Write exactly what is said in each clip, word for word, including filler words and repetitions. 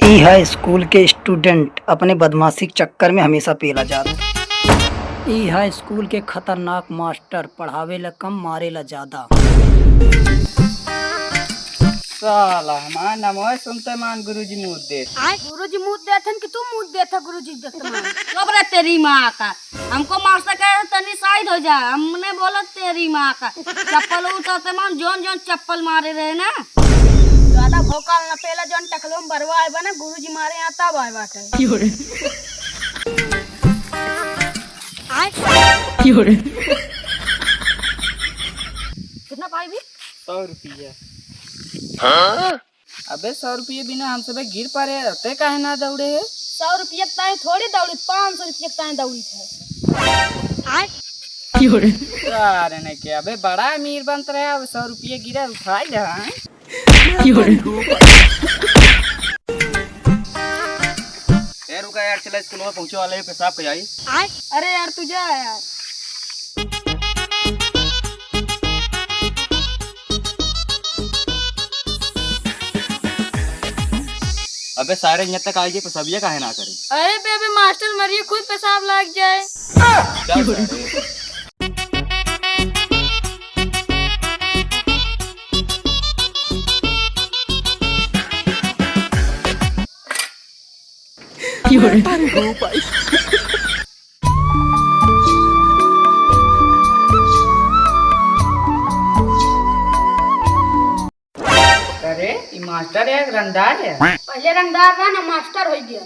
ई है स्कूल के स्टूडेंट, अपने बदमाशी के चक्कर में हमेशा पेला जात। ई है स्कूल के खतरनाक मास्टर, पढ़ावे ला कम, मारे ला ज्यादा। साला हमार नामवे सुनते मान गुरुजी मूत देत। गुरुजी मूत देत हन कि तू मूत देत है गुरुजी देखते मान? चुप रे तेरी माँ का। हमको मास्टर कहे तनी साइड हो जा, हमने बोला तेरी माँ का। चप्पल उतारते मान जौन जौन चप्पल मारे रहे ना। ज्यादा भौकाल न पेला, जौन टकलो में बरवा आए बा ना, गुरुजी मारे यहाँ तब आए बाटे। क्यों रे? क्यों रे? कितना पाई भी? सौ रुपया। अबे सौ रुपये बिना हम सबे गिर पड़े, ते काहे ना दौड़े है? सौ रुपये के ताई थोड़ी दौड़ी, पाँच सौ रुपये के ताई दौड़ी थे। आय? क्यों रे? अरे नहीं के, अबे बड़ा अमीर बनत रहे, अब सौ रुपये गिरे उठाई ले, हाँ? क्यों रे? ए, रुका यार, चला स्कूल में पहुँचे वाले हैं, पेशाब कर आई। अरे यार, तू जा यार। अबे सारे यहाँ तक आइए, पेशाबिया काहे ना करे? अरे बे, अबे मास्टर मरिए, खुद पेशाब लाग जाए। चल सारे। अरे, ई मास्टर है, रंगदार है? पहले रंगदार रहा ना, मास्टर हो गया।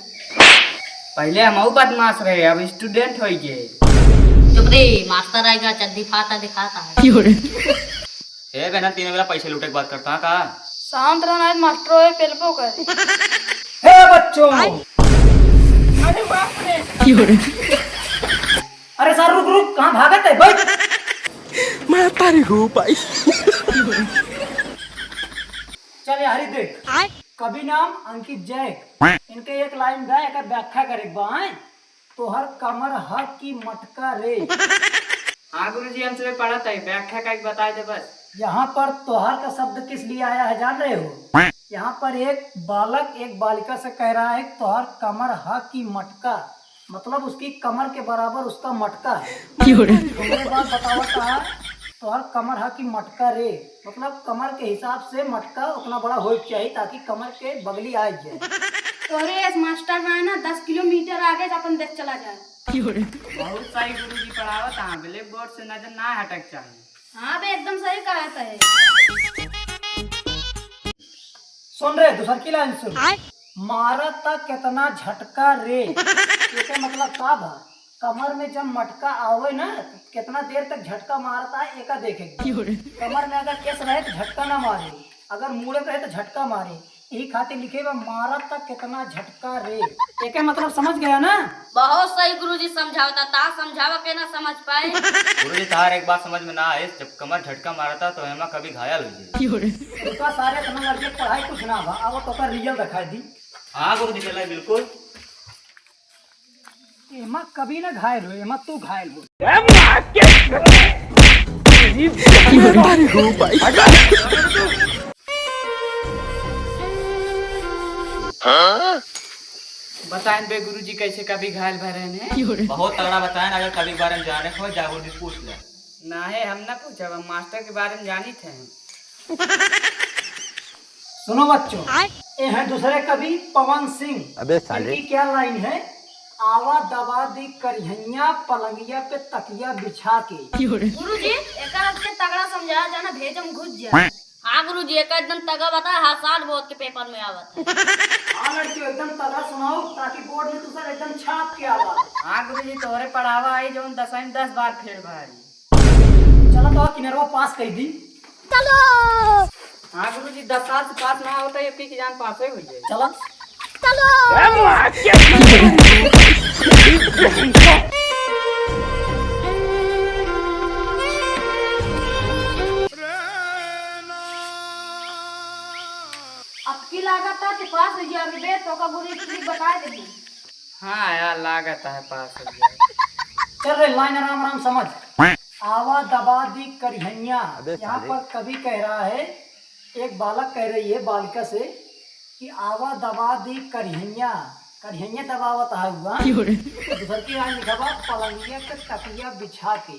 पहले हमहू बदमाश रहे, अब स्टूडेंट हो गए। चुप रे, मास्टर आएगा, चड्डी फाटा दिखाता है। ए बहना, तीनों बेला पैसे लूटे के बात करता है का? शांत रहना है, मास्टर होए, पेलबो करे। हे बच्चों! अरे बाप रे! अरे सर, रुक, रुक, कहाँ भागत है? बैठ। मैं तारी हूँ भाई। चल यार, ई देख। कवि नाम अंकित जैक। इनके एक लाइन गा, एकर व्याख्या करे के बा, हैं? तोहर कमर ह की मटका रे। हाँ गुरुजी, हम सबे पढ़त है, व्याख्या करके बताए दे बस। यहाँ पर तोहर का शब्द किस लिए आया है, जान रहे हो? यहाँ पर एक बालक एक बालिका से कह रहा है, "तोहर कमर ह की मटका", मतलब उसकी कमर के बराबर उसका मटका है। क्यों रे? हमरे बात बतावत है, "तोहर कमर ह की मटका रे", मतलब कमर के हिसाब से मटका उतना बड़ा होए के चाहिए ताकि कमर के बगली आ जाए। तोहरे एस मास्टर रहे ना, दस किलोमीटर आगे से अपन देश चला जाए। क्यों रे? बहुत सही गुरुजी पढ़ावत हैं, blackboard से नजर ना हटक चाहिए। हाँ बे, एकदम सही कहा था। सुन रे, दूसर की लाइन सुन। आय? मारत त कितना झटका रे। एके मतलब का बा? कमर में जब मटका आवे ना, तो कितना देर तक झटका मारता है, एका देखे। क्यों रे? कमर में अगर केस रहे तो झटका ना मारे, अगर मूड़े रहे तो झटका मारे। यही खातिर लिखे बा, "मारत त कितना झटका रे।" एके मतलब समझ गया ना? बहुत सही गुरुजी समझावता, ता समझावा के ना समझ पाए। गुरुजी, तार एक बात समझ में ना आए, जब कमर झटका मारता तो एमा कभी घायल हो जाए। रुका सारे, इतना लड़के पढ़ाई कुछ ना बा, अब तो का रियल दिखाई दी। हाँ गुरुजी, चला बिल्कुल। एमा कभी ना घायल हो, एमा तू घायल हो। बताएं बे गुरुजी, कैसे कभी घायल भय रहने? बहुत तगड़ा बताएं, अगर कभी बारे में जाने को हो, जागो जी पूछ ले। ना है, हम ना पूछब, हम मास्टर के बारे में जानी थे हम। सुनो बच्चों, आय? ये हैं दूसरे कवि पवन सिंह। अबे साले। इनकी क्या लाइन है? "आवा दबा दी करिहैया पलंगिया पे तकिया बिछा के।" गुरुजी, एकर अर्थ के तगड़ा समझाया जाना, भेज हम घुस जाए। हाँ गुरुजी, एक एकदम तगड़ा बता, हर साल बोर्ड के पेपर में आवत है। हाँ लड़कियों, एकदम तगड़ा सुनाओ ताकि बोर्ड में दूसर एकदम छाप के आवा। हाँ गुरुजी, तोहरे पढ़ावा आई जौन दसवीं में दस बार फेल भाई। चला तो किनरवा पास कर दी। चलो। हाँ गुरुजी, दस साल से पास ना होता, ये की जान पास हो जाए। चला। चलो। अब की लागत है कि पास हो गया, अभी बे तो का गुरु जी बता दे। हाँ यार, लागत है पास हो गया। चल रे, लाइन आराम आराम समझ। आवा दबा दी करिहैया। अबे यहाँ साले। पर कवि कह रहा है, एक बालक कह रही है बालिका से, कि आवा दबा दी करिहैया, करिहैया दबावत है हुआ। क्यों रे? तो दूसर की लाइन लिखा बा, पलंगिया पे तकिया बिछा के।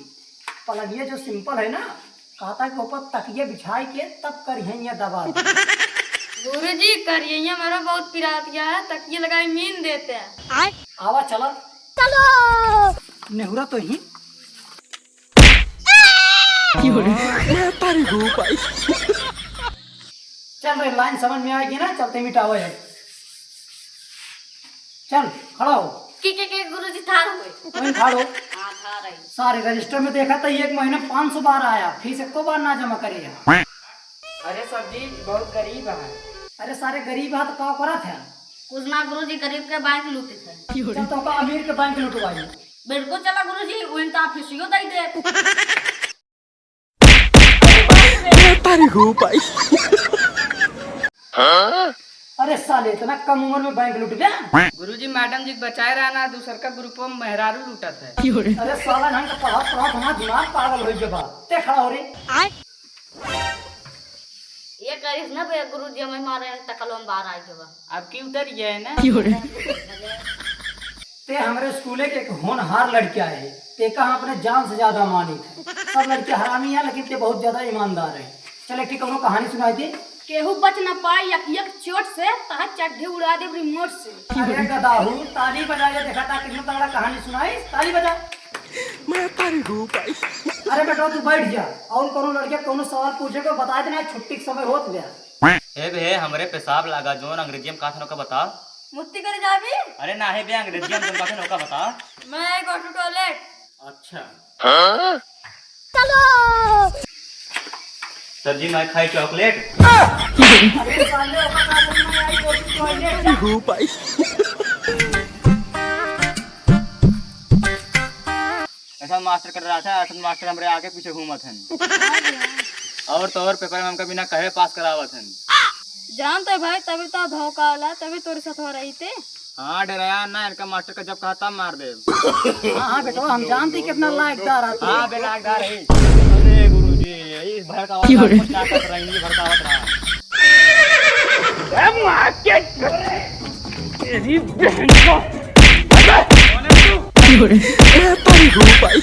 पलंगिया जो simple है ना, कहता कि ऊपर तकिया बिछाई के तब करिहैया दबा दी। गुरुजी, करिहैया हमारा बहुत पिरात गया है, तकिया लगाई मीन देते हैं। आवा चला। चलो। नेहुरा तो ही। मैं तारी हो भाई। चल रे, लाइन समझ में आएगी ना, चलते मिटावे है। चल, खड़ा हो। के, के, के गुरुजी थार हुए? वहीं खड़ा हो। हाँ, थार है। सारे रजिस्टर में देखा था, एक महीना पाँच सौ बार आया, फीस एको बार ना जमा करे है। अरे सर जी, बहुत गरीब है। अरे सारे गरीब है तो का करत है? कुछ ना गुरुजी, गरीब के बैंक लूटे थे। चल तो का अमीर के बैंक लुटवाई। बिल्कुल चला गुरुजी, उन तो आप फीसियो दे दे। मैं तारी हो भाई। अरे साले, इतना कम उम्र में बैंक लूट गया? गुरुजी, मैडम जी के बचाए रहना, दूसर का ग्रुप में मेहरारू लूटत है। अरे साला, ढंग से पढ़ा, पढ़ा, हमारा दिमाग पागल हो गया बा। ते खड़ा हो रे। ये करिस ना भैया, गुरुजी हमें मारे हैं, तकलो में बाहर आ गया बा। अब की उतर गया है ना? ते हमरे स्कूले के एक होनहार लड़का है, ते का हम अपने जान से ज्यादा मानित है। सब लड़के हरामी हैं, लेकिन ते बहुत ज्यादा ईमानदार है। चल, एक ठे कौनो कहानी सुनाई दे। केहू बच न पाई एक, एक चोट से, तहार चड्ढी उड़ा देब रिमोट से। अरे गदाहू, ताली बजा के देखा था, कितना तगड़ा कहानी सुनाई, ताली बजा। मैं तारी हो भाई। अरे बेटा, तू बैठ जा, और कौनो लड़के कौनो सवाल पूछे को बता देना, छुट्टी के समय होत गया। ए बे, हमरे पेशाब लागा, जोन अंग्रेजी में कहत हन ओका बता। मुत्ती करे जाबी? अरे नाही बे, अंग्रेजी में जोन कहत हन ओका बता। मैं go to toilet। अच्छा। चलो। सर जी, मैं खाई chocolate। अरे साले, ओका का बोलना है, go to toilet। हो भाई। ऐसा मास्टर कर रहा था, ऐसा मास्टर हमरे आगे पीछे घूमत हन। और तो और पेपर में हमका बिना कहे पास करावत हन। जानत है भाई, तभी तो भौकाल है, तभी तोरे साथ हो रही थे। हाँ, डराया ना, इनका मास्टर का जब कहा तब मार दे। हाँ, हाँ बेटवा, हम जानते कितना लायकदार है तू। हाँ, बे लायकदार है। अरे गुरुजी, ये भड़कावत रहा, कुछ ना कर रहा, ये भड़कावत रहा। ए माँ के तेरी बहन को। मैं तारी हूँ भाई।